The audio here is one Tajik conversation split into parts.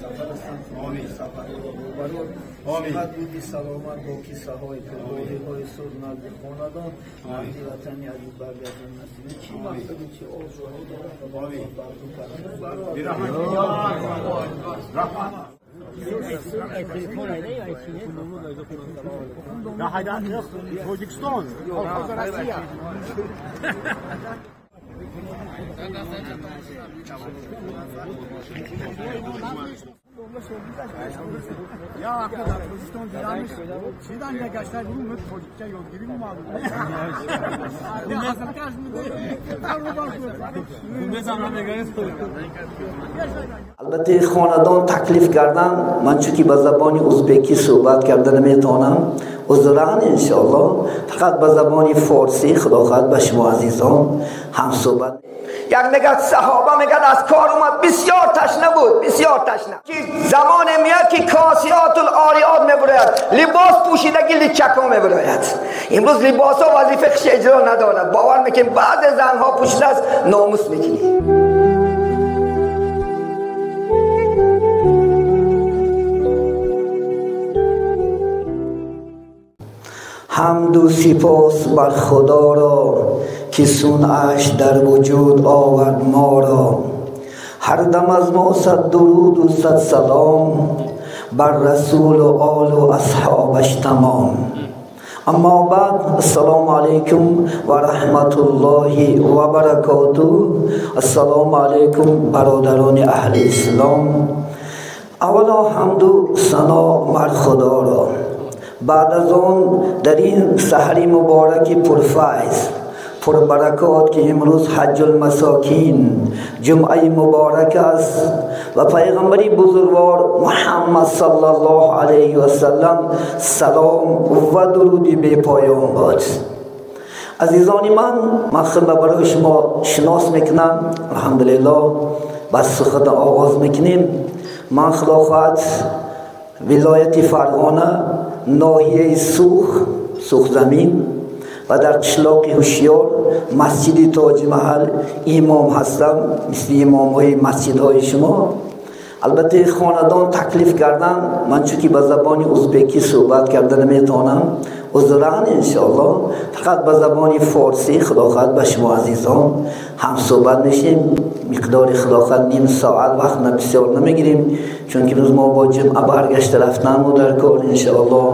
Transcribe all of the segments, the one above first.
سفر هستند. آمین. سفر رو آمین. صحت بودی سلامت با کیسه های پرباری های سر نزد خاندان نزد وطنی عزیز برگردن نصیبه. چی مقصدی چی آرزوهایی دارن و آمین. Тоҷикистон, колхоз Россия. Я вақте дар Тоҷикистон дидамиш, чидан я гашта будум, тоҷикча ёдгирӣ омадум. Албатта хонадон таклиф кардан, ман чунки ба забони узбекӣ суҳбат карда наметавонам, узран иншоаллоҳ фақат ба забони форсӣ худо хоҳад ба шумо азизон ҳам суҳбат. Як мегӯяд саҳоба мегӯяд аз кор омад, бисёр ташна буд, бисёр ташна. Ки замоне меяд ки косиётул ориёт мебурояд, либос пӯшидагӣ личакҳо мебурояд. Имрӯз либосҳо вазифаи худро иҷро надорад. Бовар мекунем баъзе занҳо пӯшидааст, номус мекунӣ. Ҳамду сипос бар Худоро ки сунъаш дар вуҷуд овард моро. Ҳар дам аз мо сад дуруду сад салом бар расулу олу асҳобаш тамом. Аммо баъд, ассалому алайкум ва раҳматуллоҳи ва баракотуҳ. Ассалому алайкум бародарони аҳли ислом. Аввало ҳамду сано бар Худоро. Баъд аз он дар ин саҳари мубораки пурфайз пурбаракот ки имрӯз ҳаҷҷулмасокин ҷумъаи муборак аст ва пайғамбари бузургвор Муҳаммад саллаллоҳу алайҳи васаллам салом ва дуруди бепоён бод. Азизони ман, ман худро барои шумо шинос мекунам. Алҳамдулиллоҳ, ба сухан оғоз мекунем. Ман худо хоҳад вилояти Фарғона, ноҳияи Сух, Сухзамин ва дар қишлоқи Ҳушёр масҷиди Тоҷмаҳал имом ҳастам, мисли имомҳои масҷидҳои шумо. Албатта хонадон таклиф кардан, ман чунки ба забони узбекӣ суҳбат карда наметавонам, узран иншоаллоҳ фақат ба забони форсӣ худо хоҳад ба шумо азизон ҳам суҳбат мешем. Миқдори худо хоҳад ним соат вақт на бисёр намегирем, чунки имрӯз мо бо ҷумъа баргашта рафтанмо дар кор иншоаллоҳ.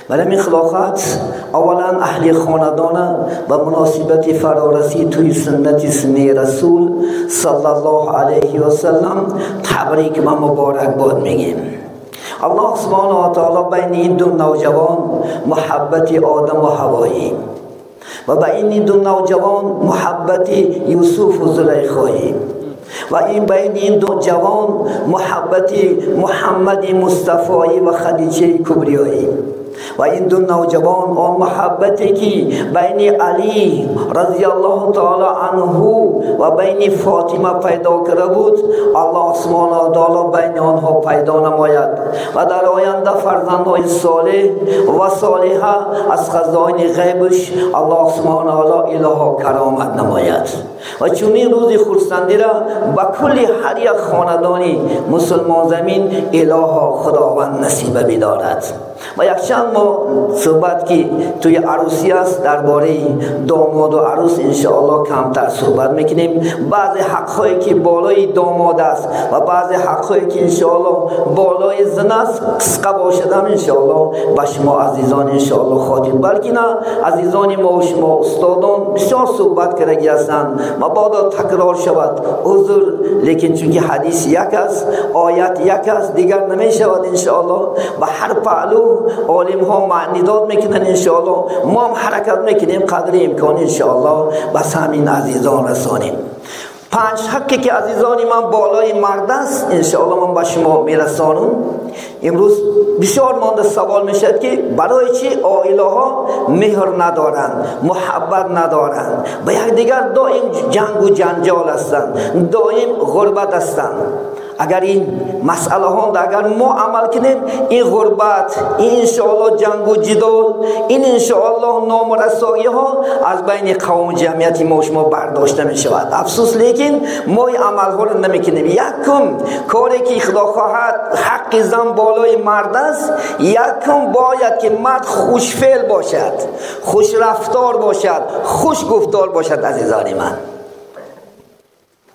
Вале ҳамин худо хоҳад аввалан аҳли хонадона ба муносибати фарорасӣ тӯи суннати сунни расул саллаллоҳу алайҳи васаллам табрик ва муборакбод мегӯем. Аллоҳ субҳонаҳу ва таоло байни ин ду навҷавон муҳаббати одам ва ҳавоӣ ва байни ин ду навҷавон муҳаббати Юсуфу Зулайхоӣ ва ин байни ин ду ҷавон муҳаббати Муҳаммади Мустафоӣ ва Хадиҷаи Кубриёӣ ва ин ду навҷавон он муҳаббате ки байни Алӣ разияллоҳу таоло анҳу ва байни Фотима пайдо карда буд, Аллоҳ субҳонаҳу ва таоло байни онҳо пайдо намояд ва дар оянда фарзандҳои солеҳ ва солиҳа аз хазоини ғайбаш Аллоҳ субҳонаҳу ва таоло илоҳо каромат намояд. Ва чунин рӯзи хурсандиро ба кулли ҳар як хонадони мусулмонзамин илоҳо Худованд насиба бидорад. Ва якчанд мо суҳбат ки тӯи арӯсӣ аст, дар бораи домоду арӯс иншоаллоҳ камтар суҳбат мекунем. Баъзе ҳақҳое ки болои домод аст ва баъзе ҳақҳое ки иншоаллоҳ болои зан аст, қисқа бошадам иншоаллоҳ ба шумо азизон иншоаллоҳ хотир. Балки на азизони мо ва шумо устодон бисёр суҳбат кардагӣ ҳастанд, мабодо такрор шавад узр, лекин чунки ҳадис як аст, оят як аст, дигар намешавад иншоаллоҳ. Ба ҳар паҳлӯ олимҳо маънидод мекунанд иншоаллоҳ, мо ҳам ҳаракат мекунем қадри имкон иншоаллоҳ ба самин азизон расонем. Панҷ ҳаққе ки азизони ман болои мард аст иншоаллоҳ ман ба шумо мерасонам. Имрӯз бисёр монда савол мешавад ки барои чӣ оилаҳо меҳр надоранд, муҳаббат надоранд, ба якдигар доим ҷангу ҷанҷол ҳастанд, доим ғурбат ҳастанд. Агар ин масъалаҳо агар мо амал кунем, ин ғурбат, ин иншоаллоҳ ҷангу ҷидол, ин иншоаллоҳ номрасоиҳо аз байни қавму ҷамъияти мо шумо бардошта мешавад. Афсӯс, лекин мо ин амалҳоро намекунем. Якум коре ки худо хоҳад ҳаққи зан болои мард аст, якум бояд ки мард хушфеъл бошад, хушрафтор бошад, хушгуфтор бошад. Азизони ман,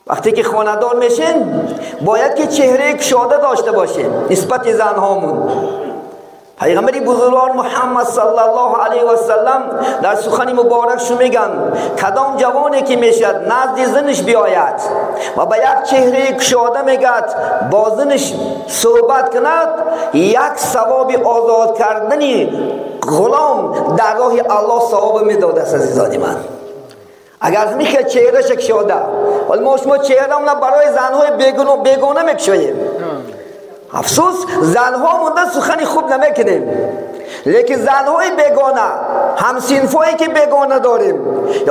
вақте ки хонадор мешин, бояд ки чеҳраи кушода дошта бошем нисбати занҳомун. Пайғамбари бузургвор Муҳаммад саллаллоҳу алайҳи васаллам дар сухани муборакшу мегӯянд: кадом ҷавоне ки мешавад назди занаш биёяд ва ба як чеҳраи кушода мегӯяд бо занаш суҳбат кунад, як савоби озод кардани ғулом дар роҳи Аллоҳ савоб медодааст. Азизони ман, агар михе чеҳраша кушода, вале мо шумо чеҳрамона барои занҳои бегона мекушоем. Афсӯс, занҳо монда сухани хуб намекунем, лекин занҳои бегона, ҳамсинфое ки бегона дорем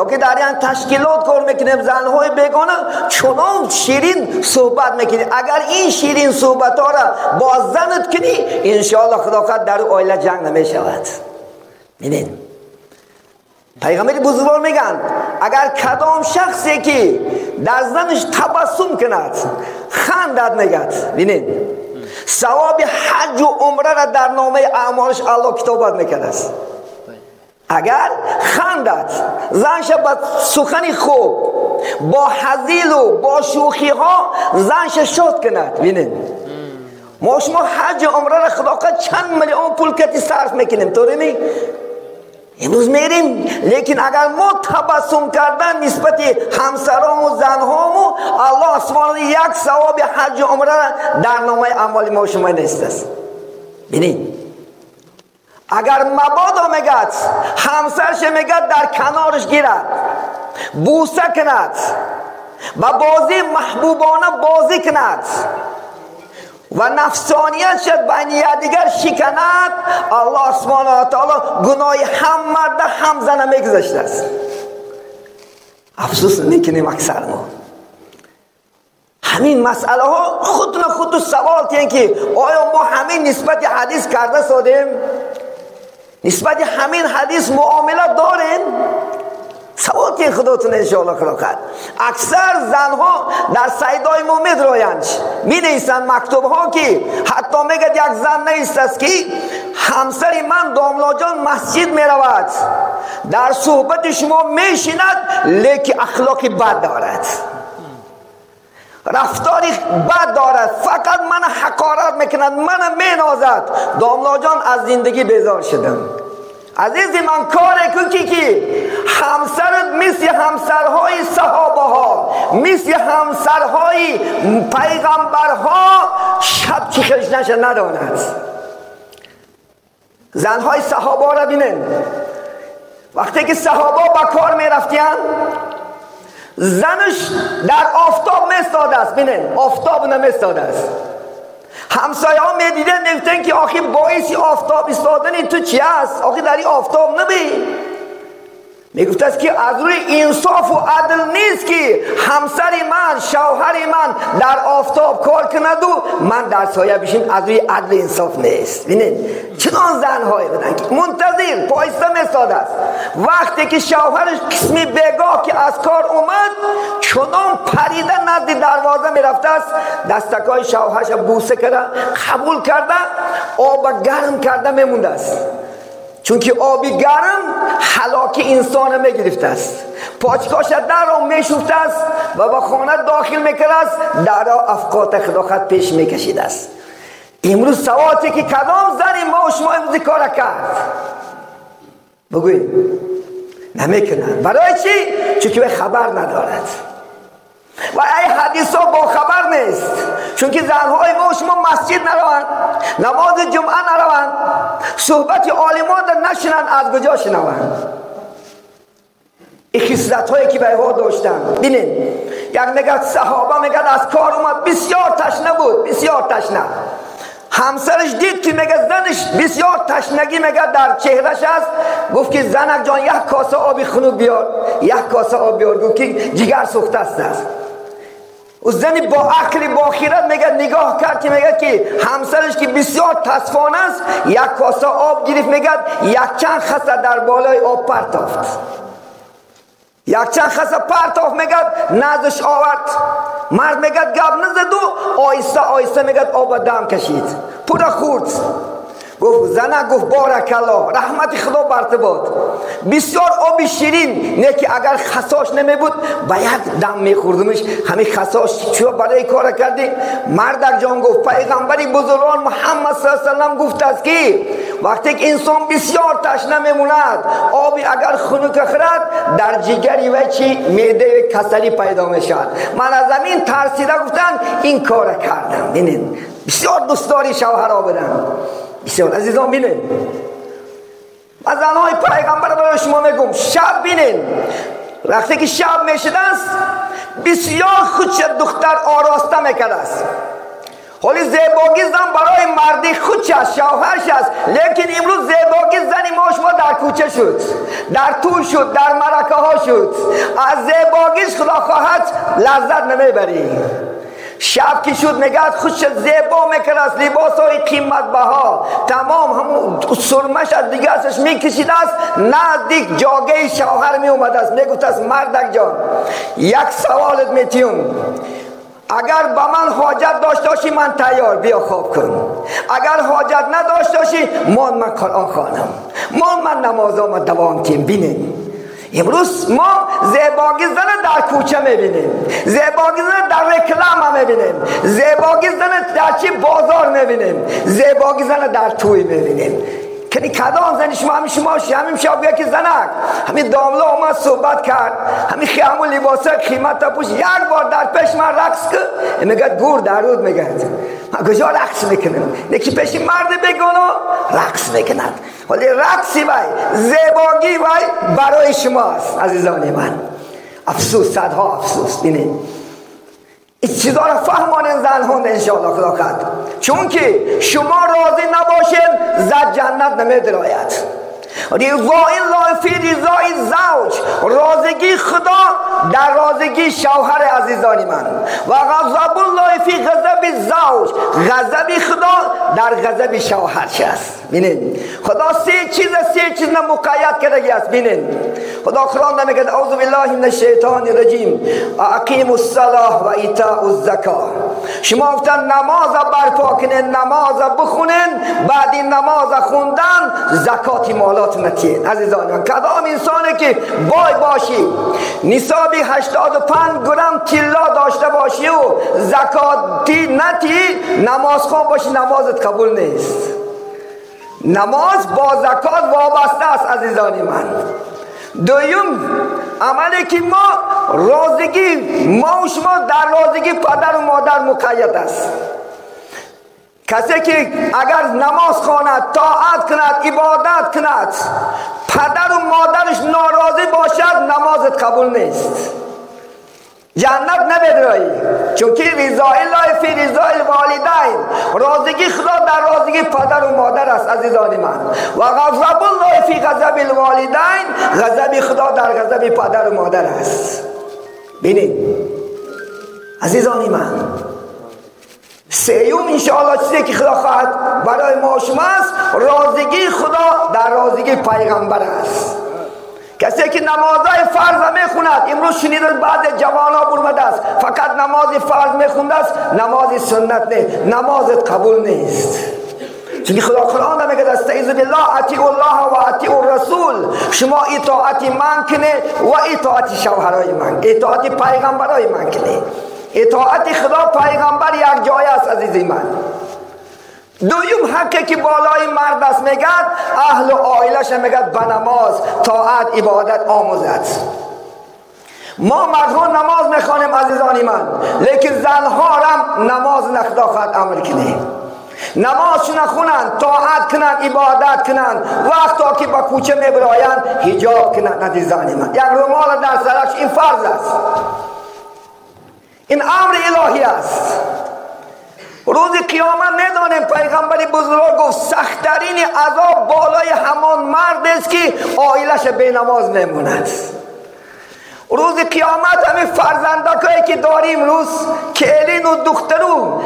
ё ки дар як ташкилот кор мекунем, занҳои бегона чунон ширин суҳбат мекунем. Агар ин ширин суҳбатҳоро бо занат кунӣ, иншоаллоҳ худо хоҳад дар оила ҷанг намешавад. Бинед, пайғамбари бузургвор мегӯянд: агар кадом шахсе ки дар занаш табассум кунад, хандад, мегӯяд, бинед, савоби ҳаҷу умраро дар номаи аъмолаш Аллоҳ китобат мекардааст. Агар хандад, занша ба сухани хуб, бо ҳазилу бо шӯхиҳо занша шод кунад. Бинед, мо шумо ҳаҷу умраро худо хоҳад чанд миллион пул кати сарф мекунем, торе ми? Имрӯз мерим, лекин агар мо табассум кардан нисбати ҳамсарому занҳому, Аллоҳ субҳонаҳу як савоби ҳаҷу умраро дар номаи аъмоли мо шумо нест аст. Бинед, агар мабодо мегӯяд ҳамсарше мегӯяд дар канораш гирад, бӯса кунад, ба бозии маҳбубона бозӣ кунад ва нафсоният шад байни якдигар шиканад, Аллоҳ субҳонаҳу ва таоло гуноҳи ҳам марда ҳам зана мегузаштааст. Афсӯс мекунем аксар мо ҳамин масъалаҳо худна худу савол тиҳем ки оё мо ҳамин нисбати ҳадис карда содем, нисбати ҳамин ҳадис муомила дорем? Савол тиҳем худотон иншоаллоҳ худо хоҳад. Аксар занҳо дар сайдои мо медроянд, менависанд мактубҳо ки ҳатто мегӯяд як зан навистааст ки ҳамсари ман домлоҷон масҷид меравад, дар суҳбати шумо мешинад, лекин ахлоқи бад дорад, рафтори бад дорад, фақат мана ҳақорат мекунад, мана менозад. Домлоҷон, аз зиндагӣ безор шудам. Азизи ман, коре кун ки ҳамсарат мисли ҳамсарҳои саҳобаҳо, мисли ҳамсарҳои пайғамбарҳо шаб чӣ хел надонад. Занҳои саҳобаро бинед, вақте ки саҳоба ба кор мерафтиянд, занаш дар офтоб местодааст. Бинед, офтоб наместодааст. Ҳамсояҳо медиданд, мегуфтанд ки охи боиси офтоб истодани ту чи аст? Охи дар ин офтоб набӣ. Мегуфтааст ки аз рӯи инсофу адл нест ки ҳамсари ман, шавҳари ман дар офтоб кор кунаду ман дар соя бишин, аз рӯи адлу инсоф нест. Бинед, чунон занҳое буданд ки мунтазир поиста местодааст. Вақте ки шавҳараш қисми бегоҳ ки аз кор омад, чунон парида назди дарвоза мерафтааст, дастакҳои шавҳарша бӯса карда, қабул карда, оба гарм карда мемондааст. Чунки оби гарм ҳалоки инсона мегирифтааст. Почкоша дарро мешуфтааст ва ба хона дохил мекардааст, дарро афқота худохат пеш мекашидааст. Имрӯз савоте ки кадом зани мо шумо имрӯз кора кард? Бигӯед, намекунад. Барои чӣ? Чунки вай хабар надорад ва ай ҳадисҳо бохабар нест. Чунки занҳои мо шумо масҷид нараванд, намози ҷумъа нараванд, суҳбати олимонро нашинанд, аз куҷо шинаванд? Ин хислатҳое ки ба инҳо доштанд. Бинед, як мегӯяд саҳоба мегӯяд аз кор омад, бисёр ташна буд, бисёр ташна. Ҳамсараш дид ки мегӯяд занаш бисёр ташнагӣ мегӯяд дар чеҳраш аст, гуфт ки занак ҷон, як коса оби хунук биёр, як коса об биёр. Гуфт ки ҷигар сӯхта аст. او زنی با عقل با خیرت میگه نگاه کرد که میگه که همسرش که بسیار تصفان است، یک کاسه آب گرفت، میگه یک چند خسه در بالای آب پرتافت، یک چند خسه پرتافت، میگه نزش آورد. مرد میگه گپ نزد و آیسته آیسته میگه آب دم کشید، پورا خورد. گفت زنه، گفت بارک الله، رحمت خدا بر تو باد، بسیار آب شیرین، نه که اگر خساش نمی بود با یک دم میخوردمش، همین خساش چرا برای کار کردی؟ مردک جان گفت پیغمبر بزرگان محمد صلی الله علیه و سلم گفت است که وقتی که انسان بسیار تشنه میموند، آبی اگر خنک خورد در جگری و چی معده کسلی پیدا میشد. من از همین ترسیده گفتن این کار کردم. ببینید بسیار دوستداری شوهرها بدن. بسیار عزیزان بینید، از زنهای پیغمبر برای شما میگم، شب بینید وقتی که شب میشده است بسیار خودش دختر آراسته میکرده است. حالی زیباگی زن برای مردی خودش است، شوهرش است، لیکن امروز زیباگی زنی ما شما در کوچه شد، در تو شد، در مرکه ها شد. از زیباگیش خدا خواهد لذت نمیبری. شب که شد میگه خودش زیبا میکرد است، لباس های قیمت بها تمام همون سرمش از دیگه ازش میکشید است، نزدیک جاگه شوهر میومد است، میگفت است مردک جان یک سوالت میتیم، اگر با من حاجت داشته باشی من تیار، بیا خواب کن، اگر حاجت نداشته باشی من قرآن خوانم، من نمازام دوام تیم. بینید امروز ما زیباگی زن در کوچه میبینیم، زیباگی زن در رکلام میبینیم، زیباگی زن در چی بازار میبینیم، زیباگی زن در توی میبینیم. که کدام زنی شما همین شما همین شب یکی زنک همین داملا اومد صحبت کرد، همین خیام و لباس قیمت پوش، یک بار در پیش من رقص کرد، میگه گور درود، میگه من کجا رقص میکنم؟ یکی پیش مرد بگونو رقص میکند. ولی رقصی وای زیباگی وای برای شماست عزیزان من. افسوس، صدها افسوس. اینه این چیزا را فهمانین زن هند انشاءالله خدا کرد، چون که شما راضی نباشین زد جنت نمیدراید. رضای الله فی رضای زوج، راضگی خدا در راضگی شوهر عزیزان من، و غضب الله فی غضب زوج، غضب خدا در غضب شوهرش است. ببینید خدا سه چیز نه مقید کرده است. ببینید خدا قرآن نمیگه اعوذ بالله من الشیطان الرجیم اقیموا الصلاه و ایتاء الزکاه. شما گفتن نماز برپا کنین، نماز بخونین، بعد این نماز خوندن زکات مالات نتین. عزیزان کدام انسانی که بای باشی نصابی 85 گرم طلا داشته باشی و زکاتی نتی، نماز خوان باشی، نمازت قبول نیست. نماز با زکات وابسته است عزیزان من. دویم عملی که ما رازگی ما و شما در رازگی پدر و مادر مقید است. کسی که اگر نماز خواند، طاعت کند، عبادت کند، پدر و مادرش ناراضی باشد، نمازت قبول نیست، جنت نمیدرایی. چون که رضای الله فی رضای الوالدین، راضگی خدا در راضگی پدر و مادر است عزیزان من. و غضب الله فی غضب الوالدین، غضب خدا در غضب پدر و مادر است. ببینید عزیزان من، سیوم انشاءالله چیزی که خدا خواهد برای ما شما است، راضگی خدا در راضگی پیغمبر است. کسی که نمازهای فرض میخوند، امروز شنیده بعض جوانها برمده است فقط نماز فرض میخونده است، نماز سنت نه، نمازت قبول نیست. چون خدا قرآن میگه استعیذ بالله اطیعوا الله و اطیعوا الرسول، شما اطاعت من کنه و اطاعت شوهرای من، اطاعت پیغمبرای من کنه. اطاعت خدا پیغمبر یک جای است عزیزی من. دویم حقی که بالای مرد است، میگد اهل و عائلش میگد به نماز، طاعت، عبادت آموزد. ما مردها نماز میخوانیم عزیزان من، لیکن زنها هم نماز نخدا خواهد امر کنه، نمازشون خونن، طاعت کنن، عبادت کنن، وقتا که با کوچه میبرایند حجاب کنن عزیزان من، یک رومال در سرش، این فرض است، این امر الهی است. روز قیامت ندانیم پیغمبر بزرگ گفت سخت‌ترین عذاب بالای همان مرد است که عائلش به نماز میموند. روز قیامت همین فرزندکایی که داریم، روز کلین و دخترو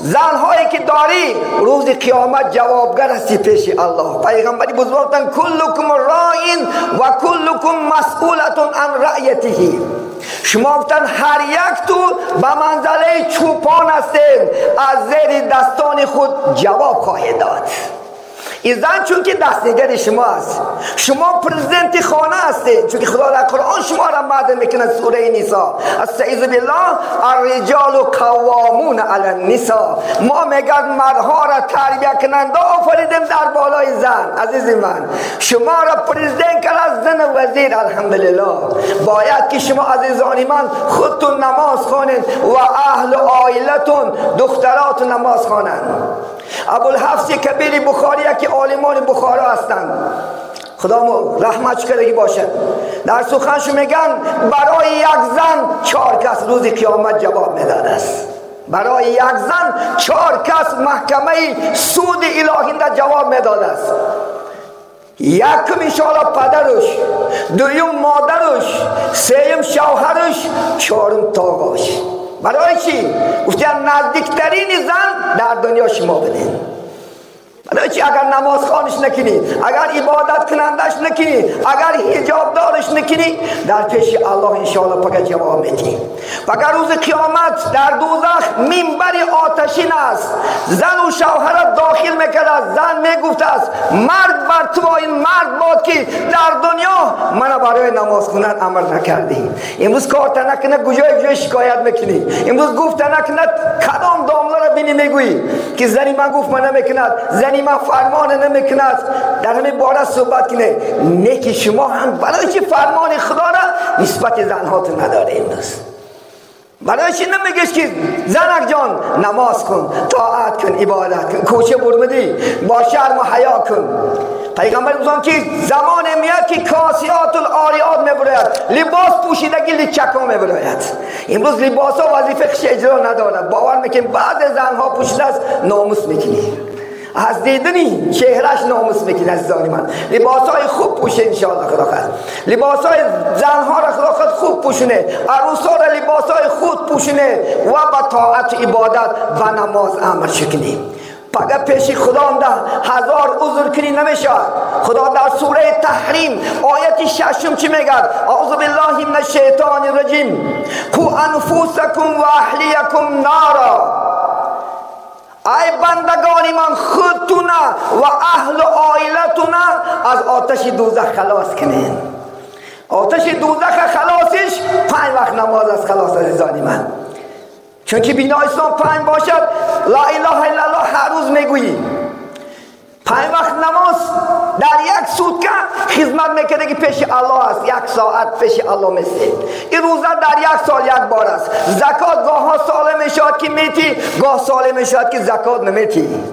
زنهایی که داری، روز قیامت جوابگر هستی پیش الله. پیغمبری بزرگ گفتن کلکم راعین و کلکم مسئولتون عن رعیته. شما گفتن هر یک تو به منزله چوپان هستین، از زیر دستان خود جواب خواهید داد. این زن چون که دستنگر شما است، شما پرزیدنت خانه هستید، چون که خدا در قرآن شما را مدح میکند، سوره نساء، استعیذ بالله، الرجال قوامون علی النساء. ما میگن مردها را تربیه کننده آفریدیم در بالای زن. عزیز من، شما را پرزیدنت کرد زن وزیر، الحمدلله. باید که شما عزیزان من خودتون نماز خوانید و اهل عائلتون دختراتون نماز خوانند. ابوالحفص کبیر بخاری که عالمان بخارا هستند، خدا رحمت کردگی باشد، در سخنش میگن برای یک زن 4 کس روز قیامت جواب میداد است. برای یک زن 4 کس محکمه سود الهی در جواب میداد است. یکم انشاءالله پدرش، دویم مادرش، سیم شوهرش، چهارم تاقاش. برای چی؟ گفتن نزدیکترین زن در دنیا شما بدین. برای چی؟ اگر نماز خوانش نکنی، اگر عبادت کنندش نکنی، اگر حجاب دارش نکنی، در پیش الله انشاءالله پاک جواب میدی. پاک روز قیامت در دوزخ منبر آتشین است، زن و شوهر داخل میکرد. زن میگفت است مرد بر تو این مرد باد که در دنیا من برای نماز خوندن امر نکردی. امروز کار نکنه کجای جای شکایت میکنی. امروز گفت نکنه کدام داملا را بینی میگویی که زنی من گفت من نمیکند، زنی من فرمان نمیکند. در همین باره صحبت کنه نه که شما هم برای چی فرمان خدا را نسبت زنهاتون نداره. امروز برای چی نمیگیش که زنک جان نماز کن، طاعت کن، عبادت کن، کوچه برمدی با شرم و حیا کن. پیغمبر گفتن که زمان میاد که کاسیات العاریات میبراید، لباس پوشیدگی لچکا میبراید. امروز لباس ها وظیفه خش اجرا ندارد. باور میکنیم بعض زنها پوشیده است ناموس میکنی، از دیدنی چهرش ناموس میکنه. عزیزان من لباسای خوب پوشه انشاءالله خدا خواهد. لباسای زنها را خدا خواهد خوب پوشونه، عروسا را لباسای خود پوشونه و با طاعت عبادت و نماز امر شکنیم. پاگه پیش خدا ده هزار عذر کنی نمیشه. خدا در سوره تحریم آیت 6 چی میگه؟ اعوذ بالله من الشیطان الرجیم، قوا انفسکم و اهلیکم نارا. ای بندگان من، خودتونه و اهل عائلتونه از آتش دوزخ خلاص کنین. آتش دوزخ خلاصش 5 وقت نماز از خلاص. عزیزان من، چون که بنا اسلام 5 باشد، لا اله الا الله هر روز میگویی، 5 وقت نماز در یک سوتکه خدمت میکنه که پیش الله است، 1 ساعت پیش الله میستی. این روزه در 1 سال 1 بار است. زکات گاه سال میشد که میتی، گاه سال میشد که زکات نمیتی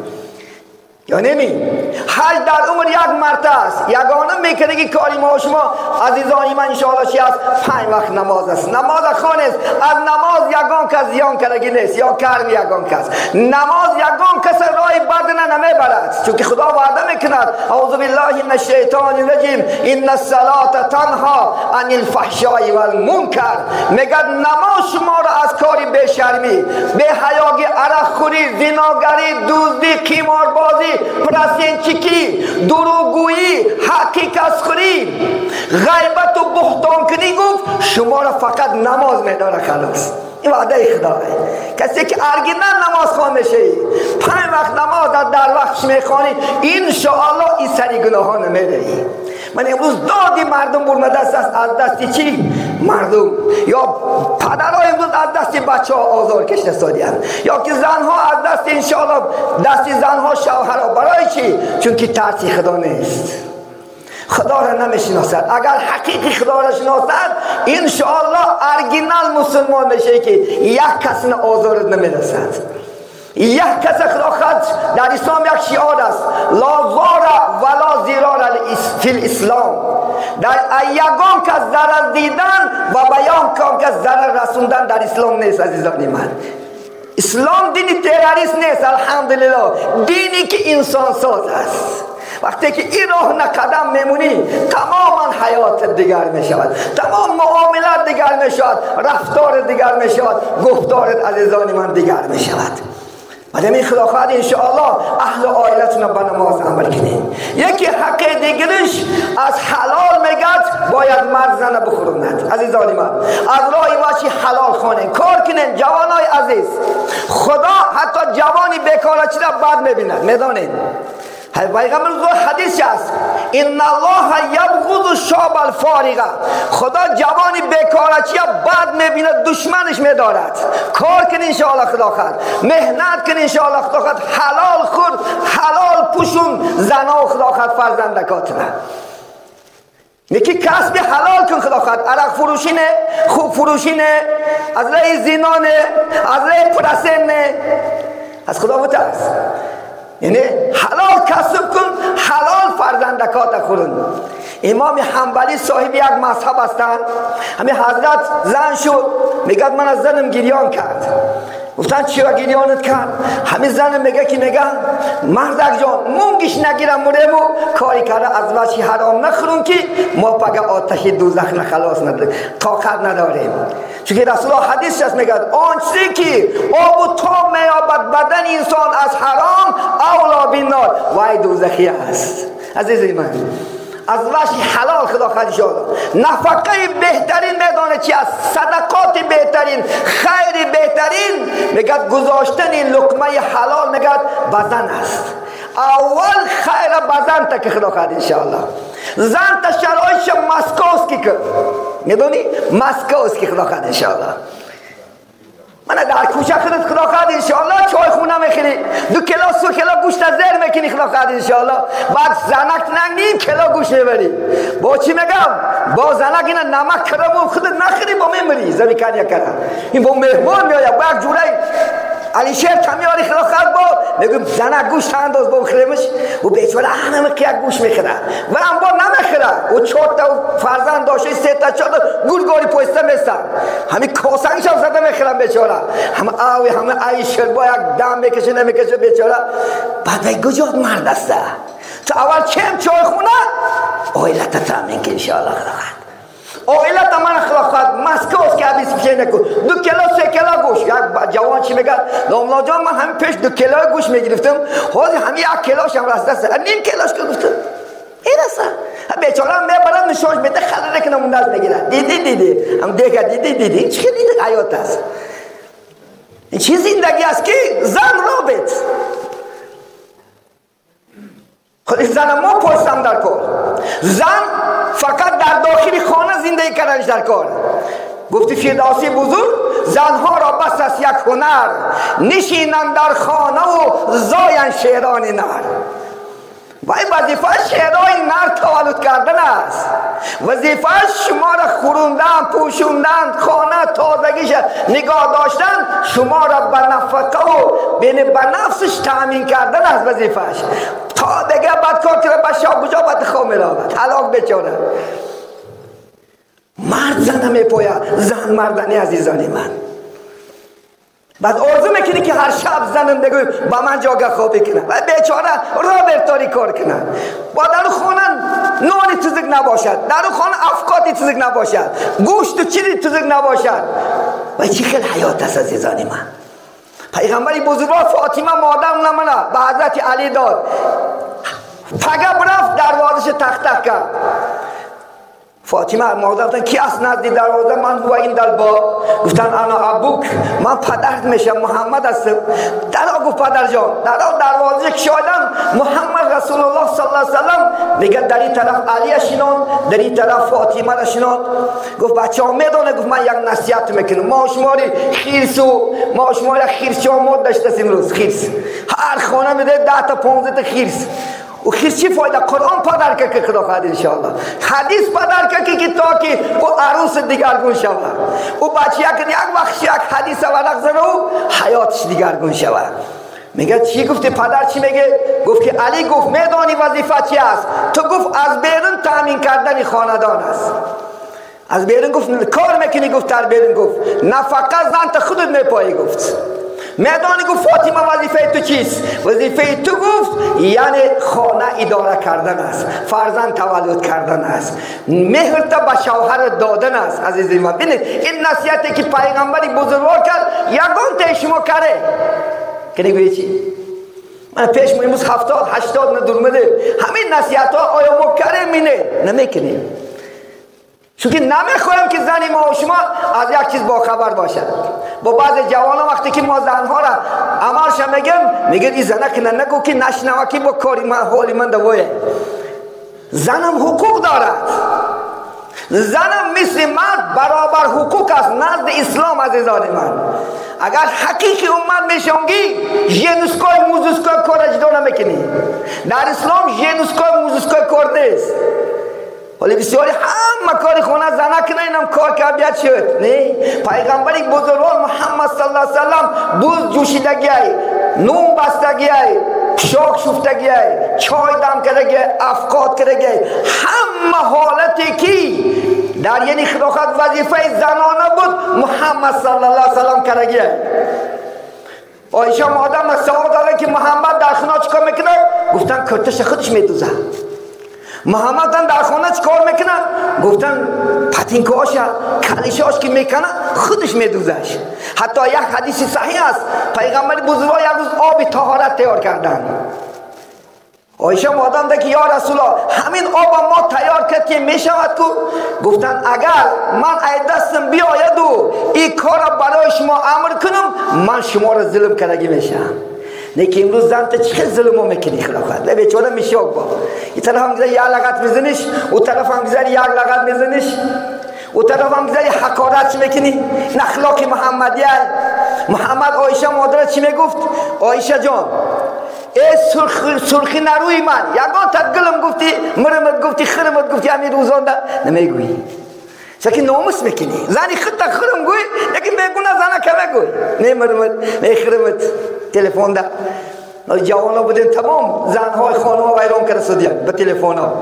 یا نمی. حج در عمر 1 مرتبه است. یگانه میکنه که کاری ما و شما عزیزان من انشاءالله چی است؟ 5 وقت نماز است. نماز خوان است. از نماز یگان کس زیان کردگی نیست یا کرم یگان کس. نماز یگان کس راه بد نمیبرد، چون که خدا وعده میکند اعوذ بالله من الشیطان الرجیم ان الصلاة تنها عن الفحشاء والمنکر. میگه نماز شما را از کاری بی‌شرمی، بی‌حیاگی، عرق خوری، زناگری، دزدی، قماربازی، پرسینچکی، دروغگویی، حقیقت خوری، غیبت و بهتان کنی، گفت شما را فقط نماز میداره خلاص. این وعده خداه. کسی که ارگیدن نماز خوان میشه، 5 وقت نماز در وقتش میخوانی، انشاءالله این سری گناه ها نمیری. من امروز دادی مردم برمده است از دستی چی؟ مردم یا پدرها امروز از دست بچه ها آزار کشته سادیان، یا که زنها از دست انشاءالله دست زنها شوهرها. برای چی؟ چون که ترسی خدا نیست، خدا را نمیشناسد. اگر حقیقی خدا را شناسد انشاءالله ارگینال مسلمان میشه که یک کس نه آزارت نمیرسد. یک کس خدا خد در اسلام یک شعار است، لا ضرر ولا ضرار فی الاسلام. در یگان کس ضرر دیدن و بیان کس ضرر رسوندن در اسلام نیست. عزیزان من، اسلام دینی تروریست نیست، الحمدلله. دینی که انسان ساز است. وقتی که این راه نقدم میمونی تماما حیات دیگر میشود، تمام معاملات دیگر میشود، رفتار دیگر میشود، گفتارت عزیزان من دیگر میشود. بعد این خدا خواهد انشاءالله اهل عائلتون رو به نماز عمل کنیم. یکی حق دیگرش از حلال میگد باید مرد زن بخوراند. عزیزان من از راه واشی حلال خانه کار کنین. جوانای عزیز، خدا حتی جوانی بیکار چیزا بد میبیند، میدانید. پیغمبر حدیث است ان الله یبغض الشاب الفارغ، خدا جوانی بیکارچی بد میبیند، دشمنش میدارد. کار کن انشاءالله خدا خواهد، مهنت کن انشاءالله خدا خواهد، حلال خورد، حلال پوشون زنا خدا خواهد فرزندکاتونه. یکی کسب حلال کن خدا خواهد، عرق فروشی نه، خوب فروشی نه، از راه زنا نه، از راه پرسن نه، از خدا بترس. یعنی حلال کسب کن، حلال فرزندکات خورن. امام حنبلی صاحب یک مذهب هستند. همین حضرت زن شد، میگه من از زنم گریان کرد. گفتن چرا گریانت کرد؟ همین زنم میگه که میگه مردک جان مونگش نگیرم مرمو کاری کرده از وشی حرام نخورم که ما پگه آتش دوزخ نخلاص نداریم، طاقت نداریم. چون که رسول الله حدیث هست میگه آن چیزی که آب و تاب میابد بدن انسان از حرام اولا بالنار، وای دوزخی است. عزیز من از وشی حلال خدا خواهد شد. نفقه بهترین میدانه چی است؟ صدقات بهترین، خیر بهترین، میگه گذاشتن لقمه حلال میگه بزن است. اول خیر بزن تا که خدا خواهد انشاءالله. زن تا شرایش مسکوسکی کرد، میدونی؟ مسکوسکی خدا خواهد انشاءالله. من در کوچه خودت خدا خواهد انشاءالله چای خونه میخری، 2 کیلو 3 کیلو گوشت زیر میکنی خدا خواهد انشاءالله. بعد زنک ننگ نیم کیلو گوشت میبری. با چی میگم؟ با زنک اینا نمک کرده خودت نخری با میمری زمین کنیا کرد. این با مهمان میآید با یک جوری علیشیر کمیاری خدا خواهد با میگم زنک گوشت انداز با خریمش و بیچاره همه که یک گوش میخره و هم با نمیخره و 4 تا فرزند داشته 3 تا 4 تا گورگاری پوسته میستن، همین کاسنگش هم زده میخرن بیچاره، همه آوی همه علیشیر با یک دم میکشه نمیکشه بیچاره. بعد وی کجا مرد است؟ تو اول چم چای خونه عائلت تامین که انشاءالله خدا خواهد. عائلت من خدا خواهد مسکوس که عبیس پیشه نکن 2 کیلو 3 کیلو گوش. یک جوان چی میگه؟ داملا جان من همین پیش 2 کیلو گوش میگرفتم، حاضر همین 1 کیلوش هم رسیده است، نیم کیلوش که گفتم این است. بیچاره میبرم نشونش میده خلره که نموندهش میگیره. دیدی دیدی هم دیگه دیدی دیدی چه دیدی حیات است. این چه زندگی است که زن رابط خود زن ما پرسم در کار، زن فقط در داخل خانه زندگی کردنش در کار. گفتی فردوسی بزرگ زنها را بس است یک هنر، نشینند در خانه و زاین شیران نر. و این وظیفه شیران نر تولد کردن است. وظیفه شما را خوروندن، پوشوندن، خانه تازگیش نگاه داشتن، شما را به نفقه و به نفسش تامین کردن است وظیفهش. تا دیگه بعد کار کرده به شاب کجا باید خواب می‌رود هلاک بیچاره. مرد زن میپوید، زن مردنی عزیزانی من. بعد آرزو میکنی که هر شب زنم بگوی با من جاگه خوابی کنه و بیچاره را برتاری کار کنه. با در خانه نانی تزک نباشد، در خانه افکاتی تزک نباشد، گوشت و چیزی تزک نباشد. و چی خیلی حیات است عزیزانی من. پیغمبری بزرگوار فاطمه مادرم نمانه به حضرت علی داد، پگه برفت دروازش تخت تخت کرد. فاطمه مادر گفتن کی است نزدی دروازه؟ من هو این در با. گفتن انا ابوک، من پدرت میشم، محمد هستم. درا گفت پدر جان، درا دروازه کشادم محمد رسول الله صلی الله علیه وسلم. میگه در این طرف علی شنان، در این طرف فاطمه را شنان. گفت بچه ها میدانه، گفت من یک نصیحت میکنم، ما شماری خیرس و ما شماری خیرس ما داشته امروز خیرس، هر خانه میده 10 تا 15 تا خیرس. و خیرس چی فایده؟ قرآن پدر که خدا خواهد انشاءالله، حدیث پدر که تا که او عروس دیگرگون شود، او بچه یک وقت یک حدیث ورق زنه و حیاتش دیگرگون شود. میگه چی گفتی پدر؟ چی میگه؟ گفت که علی گفت میدانی وظیفه چی است؟ تو گفت از بیرون تامین کردن خاندان است. از بیرون گفت کار میکنی، گفت تر بیرون گفت نفقه زن تا خودت میپایی. گفت میدانی گفت فاطمه وظیفه تو چیست؟ وظیفه تو گفت یعنی خانه идора кардан аст, фарзанд таваллуд кардан аст, меҳрта ба шавҳар додан аст. Азизи ман, бинед ин насиҳате ки пайғамбари бузургвор кард, ягонтаи шумо каре ки нигӯед чӣ? Ман пеш мо имрӯз 70-80 надурмадем. Ҳамин насиҳатҳо оё мо карем мине? Намекунем. Чунки намехоҳем ки зани мо ва шумо аз як чиз бохабар бошад. Бо баъзе ҷавонон вақте ки мо занҳоро амалша мегем, мегӯяд ин зана ки нагӯ ки нашнава ки бо кори ман ҳоли ман давое. Занам ҳуқуқ дорад. Занам мисли мард баробар ҳуқуқ аст назди ислом. Азизони ман, агар ҳақиқи уммат мешонгӣ, женской мужской кор ҷудо намекунӣ. Дар ислом женской мужской кор нест. ولی بسیاری همه کاری خونه زنک نه اینم کار که بیاد شد. نه پیغمبری بزرگوار محمد صلی الله علیه وسلم بوز جوشیدگی ای، نون بستگی ای، شاک شفتگی ای، چای دم کردگی ای، افقاد کردگی ای، همه حالتی که در یعنی خداخت وظیفه زنانه بود محمد صلی الله علیه وسلم کردگی ای. عایشه مادر سوال داره که محمد در خونه چیکار میکنه؟ گفتن کرتش خودش میدوزه. محمد در خانه چی کار میکنه؟ گفتن پتینکهاش کلیشهاش که میکنه خودش میدوزش. حتی یک حدیث صحیح است، پیغمبر بزرگوار یک روز آب طهارت تیار کردن. عایشه مادم ده که یا رسول الله همین آب ما تیار کرد که میشود کو؟ گفتن اگر من ای دستم بیاید و این کار برای شما امر کنم، من شما را ظلم کردگی میشم. نه که امروز زن تا چه ظلمو میکنی خلافت نه بیچاره میشی با این طرف هم گذاری یک لغت میزنیش، او طرف هم گذاری یک لغت میزنیش، او طرف هم گذاری حقارت میکنی. اخلاق محمدیه. محمد عایشه مادر چی میگفت؟ عایشه جان ای سرخی نروی من یگان تا گلم گفتی، مرمت گفتی، خرمت گفتی، همین روزان ده نمیگویی. چون ناموس میکنی زنی خود تا خرم گوی، لیکن بگونه زنه که بگوی نه مرمت نه خرمت. تلفن ده جوانا بودن تمام زنهای خانم ویران کرده سودیان به تلفن ها.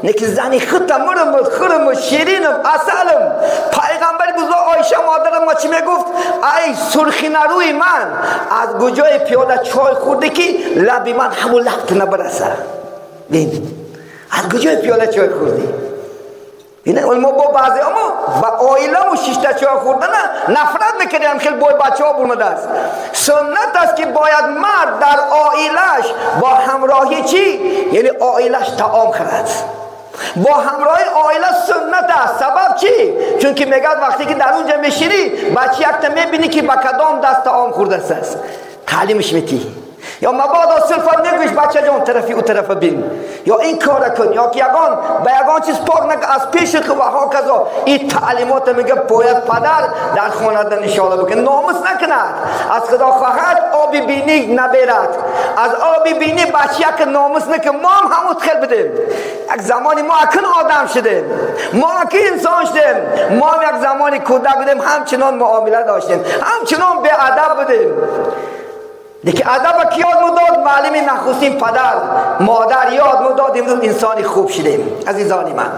نه که زنی خود تا مرم خرم شیرینم عسلم. پیغمبر بزرگ عایشه مادر ما چی میگفت؟ ای سرخی نروی من از کجای پیاده چای خورده که لب من همون لب نبرسه. ببین از کجای پیاده چای خوردی؟ اینه ما با بعضی اما با عائله‌مو شش تا چای خوردن نفرت میکردیم. خیلی بای بچه‌ها برمده است. سنت است که باید مرد در عائله‌اش با همراهی چی؟ یعنی عائله‌اش طعام خورد. با همراهی عائله سنت است. سبب چی؟ چون که میگه وقتی که در اونجا میشینی بچه یک تا میبینی که با کدام دست طعام خورده است، تعلیمش میتی. یا مبادا صرفا نگویش بچه جان طرفی او طرف بین، یا این کار کن، یا که یگان به یگان چیز پاک نکن از پیش خو و هاکذا. این تعلیمات میگه باید پدر در خانه نشانه بکنه، ناموس نکند. از خدا خواهد آب بینی نبرد، از آب بینی بچه که ناموس نکنه. ما هم همون خیل بدیم. یک زمانی ما اکن آدم شدیم، ما اکن انسان شدیم، ما هم یک زمانی کودک بودیم، همچنان معامله داشتیم، همچنان به ادب بودیم. دیگه ادب کی یاد مداد؟ معلم نخستین پدر مادر یاد مداد. امروز انسانی خوب شدیم. عزیزانی من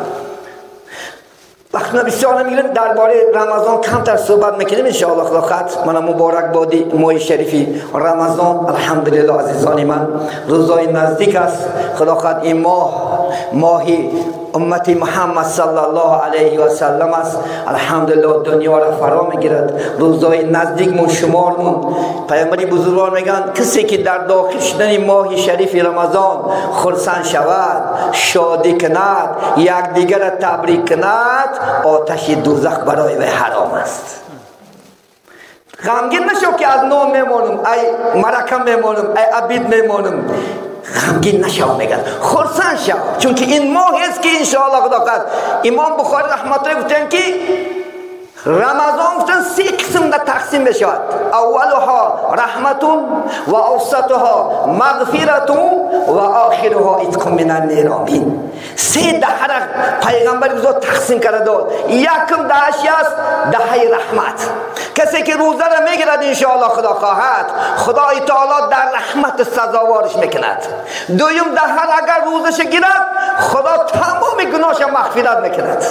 وقتی بسیار نمیگیریم درباره رمضان کمتر صحبت میکنیم ان شاء الله. خدا خط من مبارک بادی ماه شریفی رمضان. الحمدلله عزیزانی من روزای نزدیک است. خدا خط این ماه ماهی امت محمد صلی الله علیه و سلم است. الحمدلله دنیا را فرا میگیرد. روزای نزدیک شمارمون. پیامبر بزرگوار میگن کسی که در داخل شدن ماه شریف رمضان خرسند شود، شادی کند، یکدیگر را تبریک کند، آتش دوزخ برای وی حرام است. غمگین نشو که از نان میمانم، ای مرکم میمانم، ای عبید میمانم. غمگین نشو میگن، خرسند شو، چون که این ماه است که انشاءالله خدا قد. امام بخاری رحمت الله گفتن که رمضان گفتن سه قسم در تقسیم میشود. اولها رحمتون و اوسطها مغفرتون و آخرها عتق من النیران. سه دهه را پیغمبر بزرگ تقسیم کرده داد. یکم دهش است دهه رحمت. کسی که روزه را میگیرد انشاءالله خدا خواهد خدای تعالی در رحمت سزاوارش میکند. دویم دهه اگر روزش گیرد خدا تمام گناهش مغفرت میکند.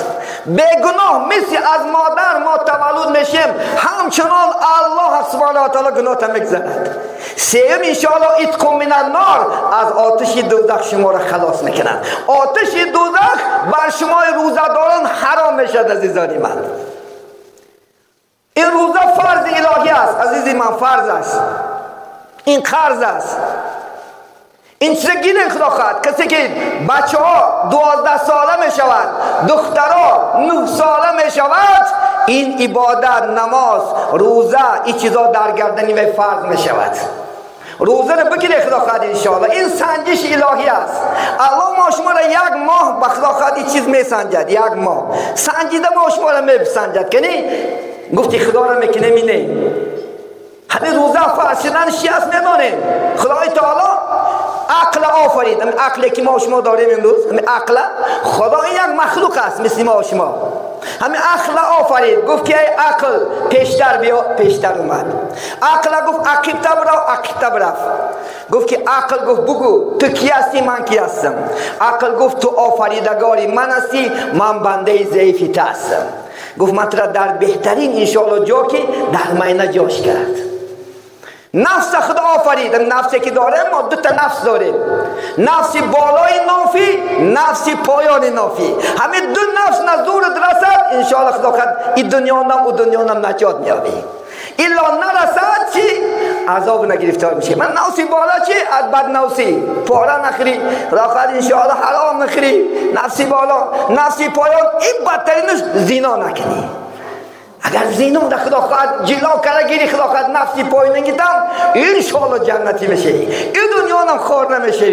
به گناه مثل از مادر ما تولد میشیم همچنان الله سبحانه و تعالی گناه میگذرد. سوم انشاءالله عتق من النار، از آتش دوزخ شما را خلاص میکنند. آتش دوزخ بر شما روزه‌داران حرام میشد عزیزان من. این روزه فرض الهی است عزیزی من، فرض است، این قرض است. این چیز گیره خدا خواهد. کسی که بچه ها 12 ساله می شود، دخترها 9 ساله می شود، این عبادت، نماز، روزه، این چیزا در گردنی و فرض می شود. روزه رو بگیره خدا خواهد انشاءالله. این سنجش الهی است. الله ما شما را یک ماه به خدا خواهد این چیز می سنجد. یک ماه سنجیده ما شما را می سنجد. کنی گفتی خدا را میکنه می نه. همین روزه فرض شدنش چی است میدانیم. خدای تعالی عقل آفرید. همین عقلی که ما شما داریم امروز، همین عقل خدا این یک مخلوق است مثل ما و شما. همین عقل آفرید، گفت که ای عقل پیشتر بیا، پیشتر اومد. عقل گفت عقب‌تر برو، عقب‌تر رفت. گفت که عقل گفت بگو تو کی هستی، من کی هستم. عقل گفت تو آفریدگاری من هستی، من بنده ضعیفی تو هستم. گفت من تو را در بهترین انشاءالله جا که در مینه جاش کرد. نفس خدا آفرید. نفسی که داریم ما دو تا نفس داریم، نفس بالای نافی، نفس پایان نافی. همین دو نفس نزورت رسد انشاءالله خدا خد این دنیا نم و دنیا نم نجات میابی. الا نرسد چی عذاب نگرفتار میشه. من نفسی بالا چی از بد نفسی پاره نخری، خدا خد انشاءالله حرام نخری. نفسی بالا، نفسی پایان، این بدترینش زنا نکنی. اگر زینو در خدا خواهد جلا کرده گیری، خدا خواهد نفسی پایین نگیتم انشاءالله جنتی میشه. این دنیا هم خار نمیشه.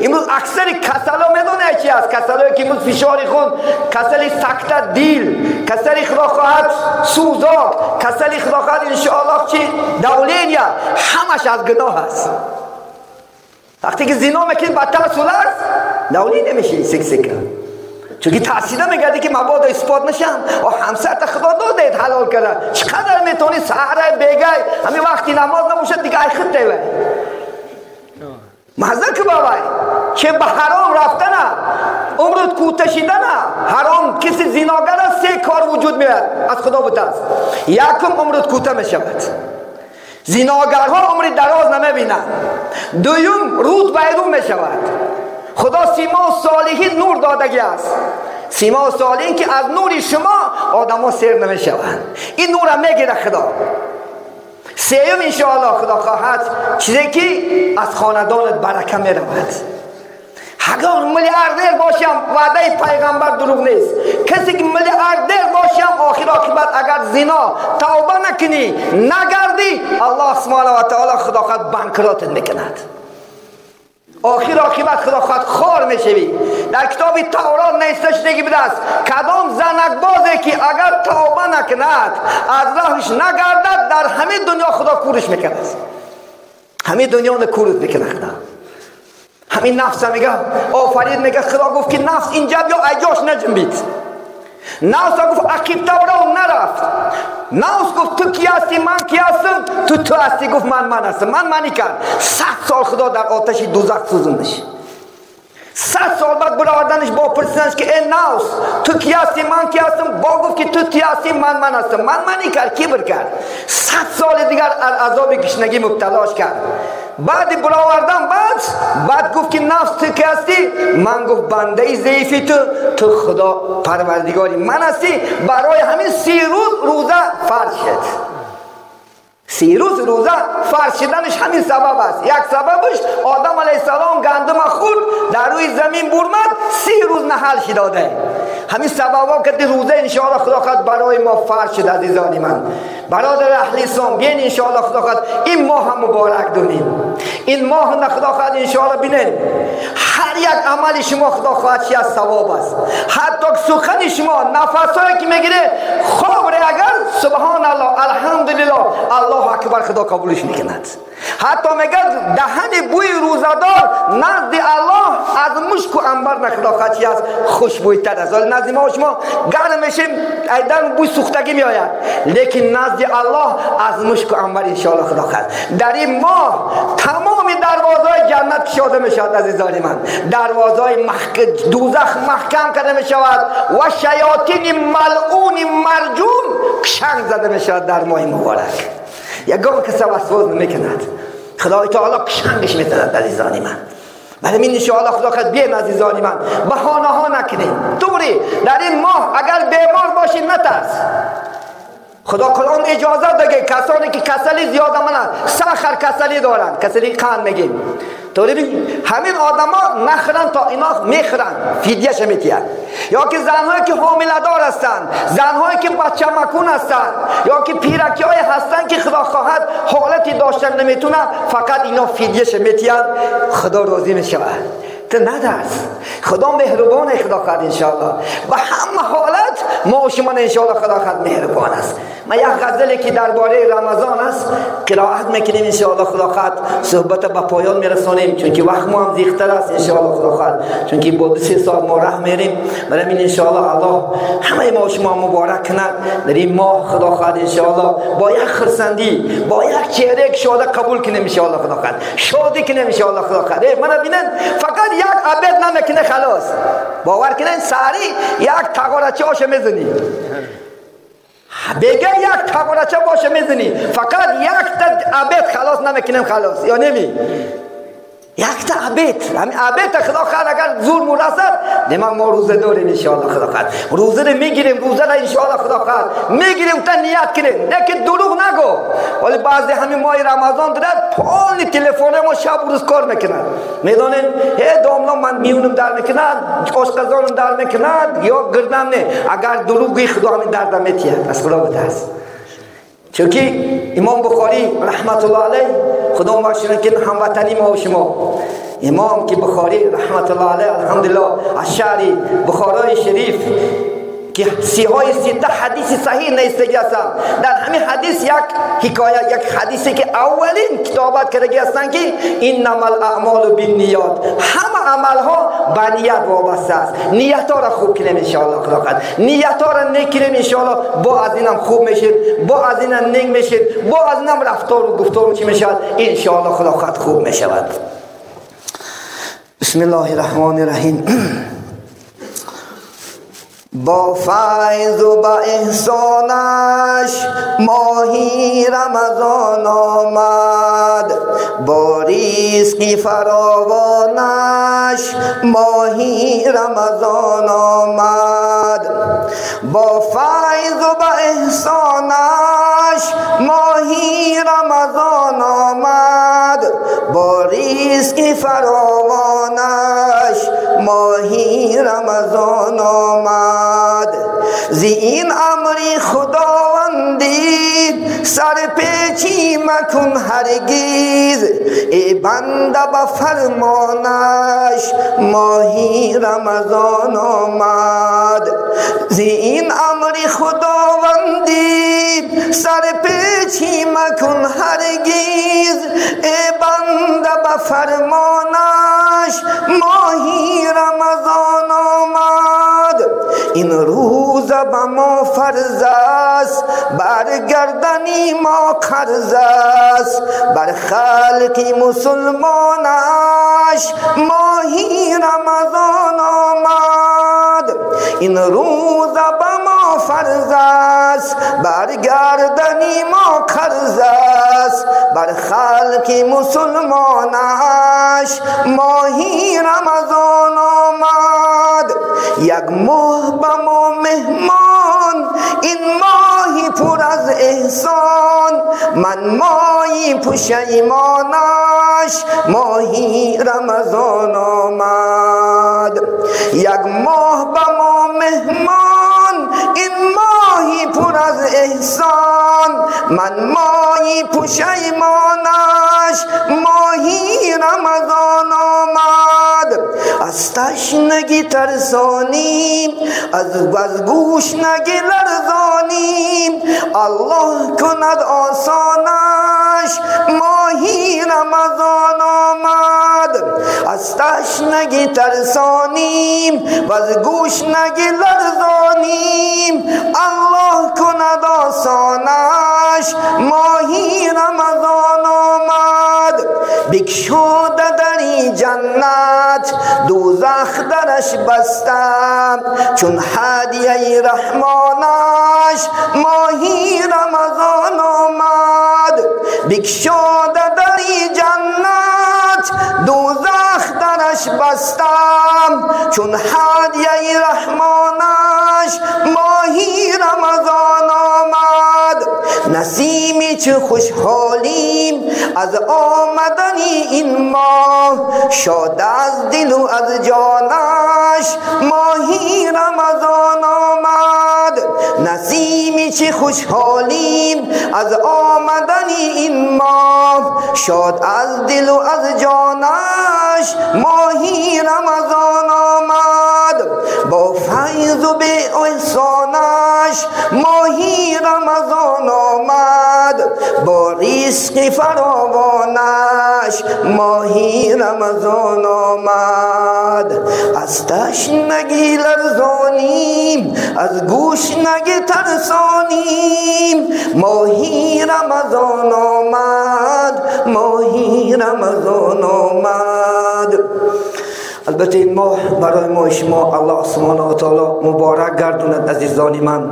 امروز اکثر کسلا میدونه چی است؟ کسلایی که امروز فشار خون، کسلی سکته دیل، کسلی خدا خواهد سوزاک، کسلی خدا خواهد انشاءالله چی دولینیا، همش از گناه است. وقتی که زینا میکنی بدتر سولرز دولین نمیشه سک سکه. چون تحصیل میگردی که مبادا اثبات نشم و همسرت خدا داده حلال کرده. چقدر میتونی سحره بگی همین وقتی نماز نباشد دیگه ای خود دیوه مزه که بابای که به حرام رفتنه، عمرت کوته شدنه حرام. کسی زیناگر است سه کار وجود میاد از خدا بترس. یکم عمرت کوته میشود، زیناگرها عمر دراز نمیبینند. دوم رود بیرون میشود. خدا سیما و صالحین نور دادگی است. سیما و صالحین که از نور شما آدم ها سیر نمی شوند. این نور هم میگیره خدا. سیوم انشاءالله خدا خواهد چیزی که از خاندانت برکه می رود. اگر میلیاردر باشم وعده پیغمبر دروغ نیست. کسی که میلیاردر باشم آخر عاقبت اگر زنا توبه نکنی نگردی الله سبحانه و تعالی خدا خواهد بانکراتت میکند. آخر عاقبت خدا خواهد خار میشوی. در کتاب تورات نوشته شده بوده است کدام زنک بازی که اگر توبه نکند از راهش نگردد در همه دنیا خدا کورش میکند. همه دنیا کورت میکند خدا. همین نفس میگه آفرید میگه خدا گفت که نفس اینجا بیا ایجاش نجنبید. نفس گفت عقیب برو نرفت. نفس گفت تو کی هستی من کی هستم، تو هستی. گفت من هستم. من منی کرد. 100 سال خدا در آتش دوزخ سوزوندش. 100 سال بعد برآوردنش با پرسیدنش که ای نفس تو کی هستی من کی هستم، با گفت که تو کی هستی من هستم. من منی کرد، کبر کرد. 100 سال دیگر عذاب گشنگی مبتلاش کرد. بعد برآوردن بعد گفت که نفس تو کی هستی؟ من گفت بنده ضعیفی تو خدا پروردگاری من هستی. برای همین 30 روز روزه فرض شد. 30 روز روزه فرض شدنش همین سبب است. یک سببش آدم علیه السلام گندم خورد در روی زمین برمد 30 روز نحل شد. همین سبب ها که روزه انشاءالله خدا خواهد برای ما فرض شد. عزیزان من، برادر اهل اسلام، بیاین انشاءالله خدا خواهد این ماه هم مبارک دونیم. این ماه نه خدا خواهد انشاءالله بینین هر یک عمل شما خدا خواهد چی از ثواب است. حتی سخن شما، نفسایی که میگیره خواب اگر سبحان الله الحمدلله الله اکبر خدا قبولش میکند. حتی میگه دهن بوی روزدار نزد الله از مشک و عنبر نه خدا خواهد چی است خوشبویتر است. نزد ما شما گرم میشیم ایدن بوی سوختگی میآید، لیکن نزد الله از مشک و عنبر انشاءالله خدا خواهد. در این ماه تمام دروازه‌های جنت گشاده میشود عزیزان من. دروازه‌های دوزخ محکم کرده میشود و شیاطین ملعون مرجوم کشنگ زده میشود در ماه مبارک. یگان کسی وسواس نمیکند، خدای تعالی کشنگش میزند عزیزان من. برای این انشاءالله خدا خواهد بیاین عزیزانی من، بهانه ها نکنیم. دوری در این ماه اگر بیمار باشید نترس، خدا قرآن اجازه داده کسانی که کسلی زیاد منن، سخر کسلی دارن، کسلی قند میگیم، توری همین آدما نخرن تا اینا میخرن، فدیهش میتین. یا که زنهایی که حامله دار هستند، زنهایی که بچه مکون هستند، یا که پیرکی های هستند که خدا خواهد حالتی داشتن نمیتونن، فقط اینا فدیهش میتین، خدا راضی میشود. تو ندرس، خدا مهربان، خدا خواهد انشاءالله به همه حالت ما و شما انشاءالله خدا خواهد مهربان است. ما یک غزلی که درباره رمضان است قرائت میکنیم انشاءالله خدا خواهد صحبت به پایان میرسانیم، چون که وقت ما هم زیختر است انشاءالله خدا خواهد، چون که با 2-3 ساعت ما راه میریم. برای این انشاءالله الله همه ما و شما مبارک کند در این ماه خدا خواهد انشاءالله با یک خرسندی، با یک چهره شاده قبول کنیم انشاءالله خدا خواهد، شادی کنیم انشاءالله خدا خواهد. من ببینن فقط یک عبد نمیکنه خلاص، باور کنین ساری یک تقارچه هاش میزنی، بگه یک تقارچه باشه میزنی، فقط یک تا عبد خلاص نمیکنیم خلاص، یا نمی یک تا عبد، همین عبد خدا خواهد اگر زور مرسد دماغ ما روزه داریم انشاءالله خدا خواهد، روزه رو میگیریم، روزه رو انشاءالله خدا خواهد میگیریم تا نیت کنیم، نه که دروغ نگو. ولی بعضی همین ماه رمضان دارد پول تلفن ما شب و روز کار میکنن، میدونین هی داملا من میونم در میکنن، آشقزانم در میکنن، یا گردم نه، اگر دروغی خدا همین دردم میتید، از خدا بترس. چونکه امام بخاری رحمت الله علیه، خدا بخشونه که هموطنی ما و شما، امام که بخاری رحمت الله علیه الحمدلله از شهر بخارای شریف که سیهای سیده حدیث صحیح نیستگی هستند، در همین حدیث یک حکایت، یک حدیثی که اولین کتابت کردگی هستند که انما الاعمال بالنیات، همه عملها به نیت وابسته است. نیت ها را خوب کنیم انشاءالله خدا خواهد، نیت ها را نیک کنیم انشاءالله، با از اینم خوب میشید، با از اینم نیک میشید، با از اینم رفتار و گفتار چی میشود انشاءالله خدا خواهد خوب میشود. بسم الله الرحمن الرحیم. با فیض و با احسانش ماهی رمضان آمد، با رزق فراوانش ماهی رمضان آمد، با فیض و با احسانش ماهی رمضان آمد، با رزق فراوانش ماهی رمضان آمد. زی این امری خداوندی سر پیچی مکن هرگز، ای بنده به فرمانش ماهی رمضان آمد. زی این امری خداوندی سر پیچی مکن هرگز، ای بنده به فرمانش ماهی رمضان آمد. این روز به ما فرض است، بر گردنی ما قرض است، بر خلق مسلمانش ماهی رمضان آمد. این روز به ما فرض است، بر گردنی ما قرض است، بر خلق مسلمانش ماهی رمضان آمد. یک ماه به ما مهمان، این ماهی پر از احسان، من ماهی پشیمانش ماهی رمضان آمد. یک ماه به ما مهمان، این ماهی پر از احسان، من ماهی پشیمانش ماهی رمضان آمد. از تشنگی ترسانیم، از گوشنگی لرزانیم، الله کند آسانش ماهی رمضان آمد. از تشنگی ترسانیم و از گوشنگی لرزانیم، الله کند آسانش ماهی رمضان آمد. بکشاده دری جنت، دوزخ درش بستم، چون هدیه رحمانش ماهی رمضان آمد. بکشاده دری جنت، دوزخ درش بستم چون هدیه رحمانش ماهی رمضان آمد. نسیمی چه خوشحالیم از آمدن این ماه، شاد از دل و از جانش ماهی رمضان آمد. نسیمی چه خوشحالیم از آمدن این ماه، شاد از دل و از جانش ماهی رمضان آمد. با فیض و به احسانش ماهی رمضان آمد، با رزق فراوانش ماهی رمضان آمد. از تشنگی لرزانیم، از گشنگی ترسانیم، ماهی رمضان آمد، ماهی رمضان آمد. البته این ماه برای ما شما الله سبحانه و تعالی مبارک گردوند عزیزان من.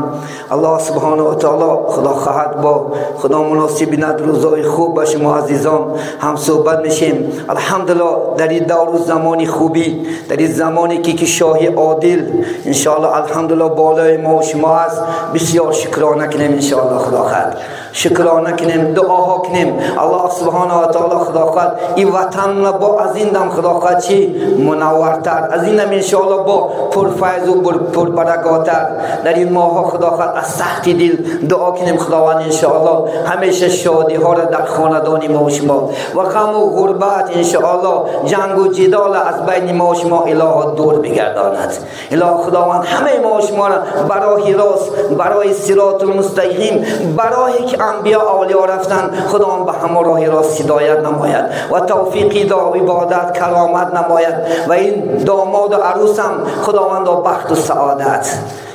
الله سبحانه و تعالی خدا خواهد با خدا مناسب بیند روزهای خوب با شما عزیزان هم صحبت میشیم. الحمدلله در این دور و زمان خوبی، در این زمانی که شاه عادل انشاءالله الحمدلله بالای ما و شما است، بسیار شکرانه کنیم انشاءالله. خدا خواهد شکرانه کنیم، دعاها کنیم. الله سبحانه و تعالی خدا خواهد این وطن با از این دم خدا خواهد چی منورتر، از این هم انشاءالله با پرفیض و پربرکاتر در این ماه ها خدا خواهد از سختی دل دعا کنیم. خداوند انشاءالله همیشه شادی ها را در خاندان ما و شما و غم و غربت انشاءالله جنگ و جدال از بین ما و شما اله دور بگرداند. اله خداوند همه ما و شما را برای راست، برای صراط المستقیم، برای که انبیا اولیا رفتن، خداوند به همه راه راست هدایت نماید و توفیقی دا عبادت کرامت نماید و این داماد و عروسم خداوند بخت و سعادت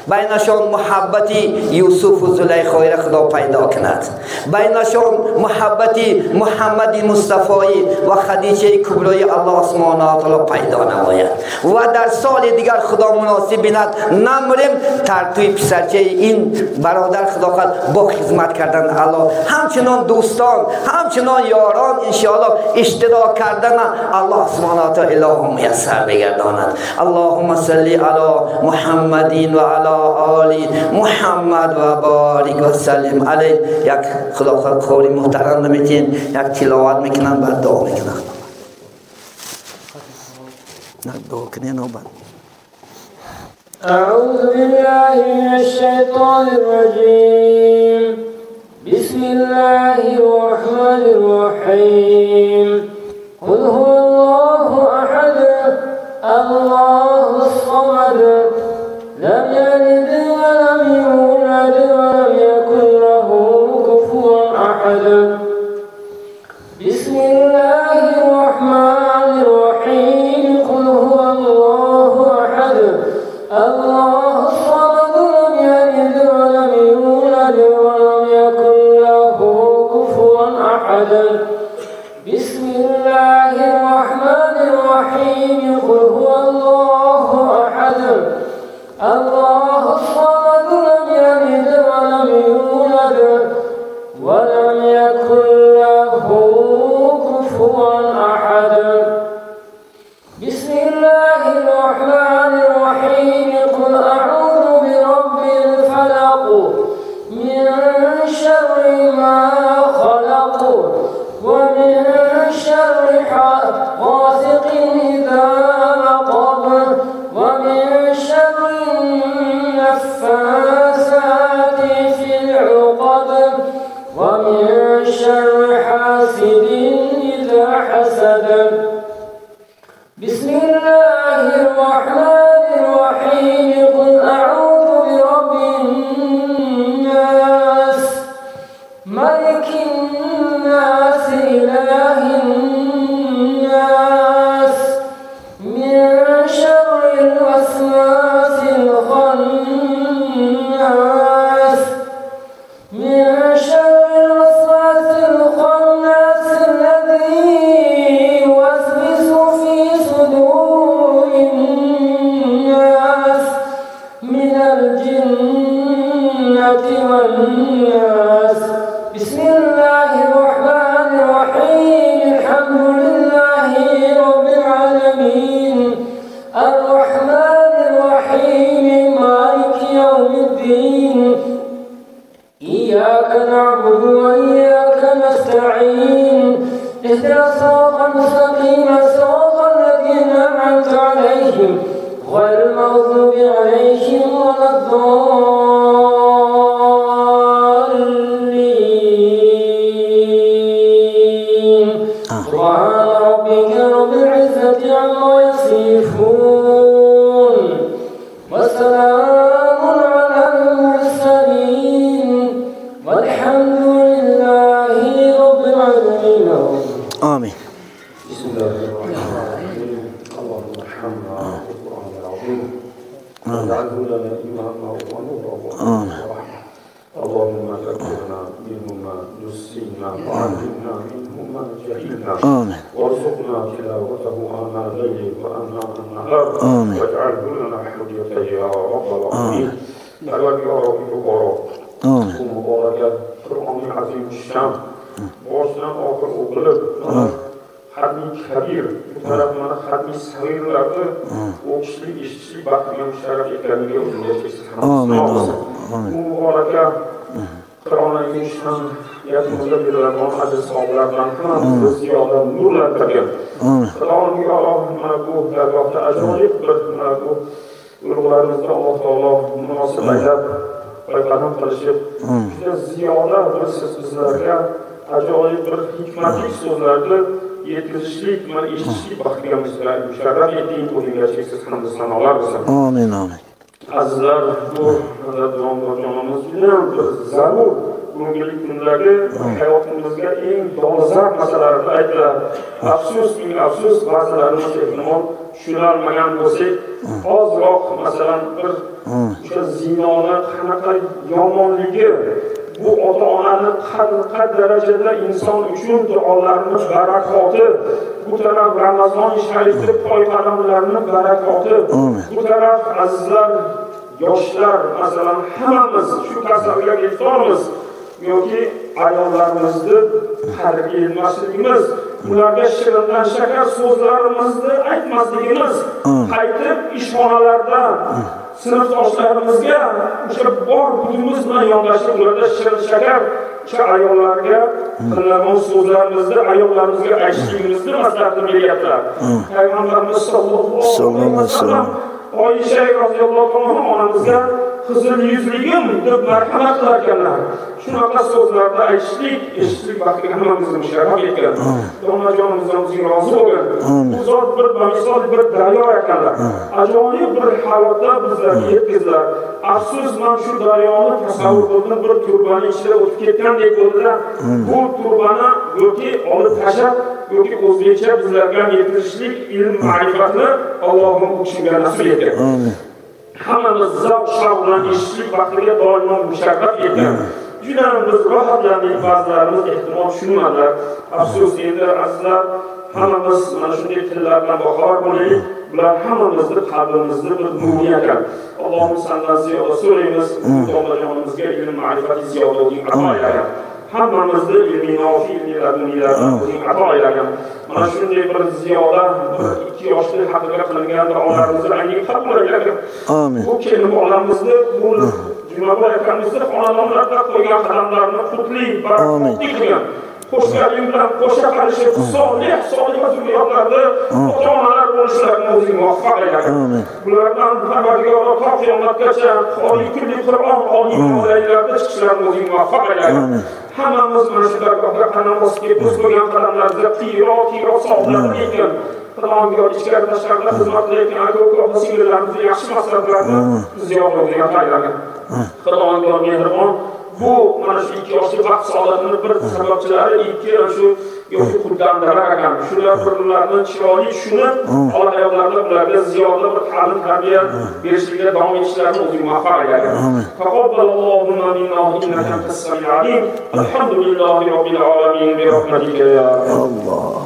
بینشان محبتی یوسف و زلیخا را خدا پیدا کند، بینشان محبتی محمد مصطفی و خدیجه کبرای الله سبحانه و تعالی پیدا نماید و در سال دیگر خدا مناسب بیند نمریم ترتوی پسرچه این برادر خدا خواهد با خدمت کردن الله، همچنان دوستان، همچنان یاران انشاءالله اشتراک کردن الله سبحانه و تعالی اله میسر بگرداند. اللهم صل علی محمد و علی آل محمد و بارک و سلم علیه. یک خدا خوری محترم نمیتین یک تلاوت میکنن بعد دعا میکنن. نه دعا کنین و بعد. اعوذ بالله من الشیطان الرجیم. بسم الله الرحمن الرحیم. قل هو الله احد الله الصمد لم يلد ولم يولد ولم يكن له كفوا أحد. بسم الله الرحمن الرحيم. قل هو الله أحد الله الصمد لم يلد ولم يولد ولم يكن له كفوا أحد. بسم الله الرحمن الرحيم. قل هو الله أحد الله عليهم غير المغضوب عليهم ولا الضالين. سبحان ربك رب العزة عما يصفون وسلام على المرسلين والحمد لله رب العالمين. آمين. بسم الله الرحمن الرحيم. اللهم ارحمنا بالقرآن العظيم واجعله لنا إماما ونورا ورحمة. اللهم ذكرنا منه ما نسينا وعلمنا منه ما جهلنا وارزقنا تلاوته آناء الليل وآناء النهار واجعله لنا حجة يا رب العالمين. پروردگارا bu muborak Qur'oni azimuşşan boshidan oxir o'qilib xatmi kabir bu taraf mana xatmi sag'irlarni o'qishlik eshitishlik baxtiga musharraf etganiga o'zimga cheksiz hamd. Bu muborak Qur'oni azimuşşan yakunida beriladigan ajr savoblardan hammamizni ziyoda nurlantirgan. Xudoyo, mana bu dargohda ajoyib bir mana bu ulug'larimizni Alloh taolo munosib aylab qadam qilishib, juda ziyoda bir siz bizlarga ajoyib bir hikmatli so'zlarni yetkazishlik, mana eshitishlik baxtiga musharraf etding. O'zingga cheksiz hamd sanolar bo'lsin. Amin, amin. Azizlar, bu domlajonimiz juda bir zarur bugungi kundagi hayotimizga eng dolzarb masalalarni aytdilar. Afsus, ming afsus, ba'zilarimiz ehtimol tushunolmagan bo'lsak, ozroq masalan bir o'sha zinoni qanaqa yomonligi, bu ota-onani qanaqa darajada inson uchun duolarini barakoti, bu taraf Ramazon sharifida poy qadamlarini barakoti, bu taraf azizlar, yoshlar, masalan hammamiz shu kasalga giriftormiz yoki ayollarimizni qadriga yetmasligimiz, ularga shirindan shakar so'zlarimizni aytmasligimiz, qaytib ishxonalarda sinfdoshlarimizga o'sha bor butunimiz bilan yondashib ularda shirin shakar o'sha ayollarga qilingan so'zlarimizni ayollarimizga aytishligimizni maslahatini beryaptilar. Payg'ambarimiz sollallohu alayhi vasallam Oysha roziyallohu anha onamizga qizil yuzligim deb marhamat qilar ekanlar. Shunaqa so'zlarni aytishlik, eshitishlik baxtiga hammamizni musharraf etgan. Domlajonimizdan o'zing rozi bo'lgin. Bu zot bir bamisol bir daryo ekanlar. Ajoyib bir holatda bizlarga yetkazdilar. Afsus, man shu daryoni tasavvur qildim, bir turbani ichida o'tib ketgandek bo'ldilar. Bu turbani yoki olib tashlab yoki o'zbekcha bizlarga yetkazishlik ilm ma'rifatni Allohim u kishiga nasib etgan. Hammamiz zavq shavq bilan eshitishlik baxtiga doimo musharraf etgan. Juda biz rohatlandik, ba'zilarimiz ehtimol tushunmadilar. Afsus, endi azizlar, hammamiz mana shunday tillar bilan boxabar bo'laylik. Bular hammamizni qalbimizni bir nuri ekan. Allohim sendan ziyoda so'raymiz, domlajonimizga ilm ma'rifati ziyoda o'zing ato aylagin. Hammamizni ilmiy nofi, ilmiy laduniylarni o'zing ato aylagin. Mana shunday bir ziyoda bir ikki yoshli haqida qilingan duolarimizni ayni qabul aylagin. Bu kelin bolamizni, bu Jumaboy akamizni xonadonlarda qo'ygan qadamlarini qutli, barakotli qilgan. Qo'shgaling bilan qo'sha qarishib, solih, solih zurriyotlarni ota-onalar bo'lishlarini o'zing muvaffaq aylagin. Bulardan Parvardigoro to qiyomatgacha oliy kulli Qur'on oliy oilalarda chiqishlarini o'zing muvaffaq aylagin. Hammamiz mana shu dargohga qadam bosib kelib, biz qo'ygan qadamlarimizni tiyro-tiyro savoblarni yetgan. Xudoga ichkari tashqarida xizmat qilayotgan aka-uka singillarimizni yaxshi maslahatlarni ziyoda o'ziga aylagin. Xudoga mehribon, bu mana shu ikki yoshli baxt saodatini bir sababchilari ikki shu yoki xuddandalar ekan. Shular bir-birlarini chiroyli tushunib, ola hayotlarida ularga ziyoda bir ta'lim tarbiya berishlikka davom etishlarini o'zing muvaffaq aylagin. Taqabbalallohu minna innaka antas samiul alim. Alhamdulillahi robbil alamin bi rahmatika ya Alloh.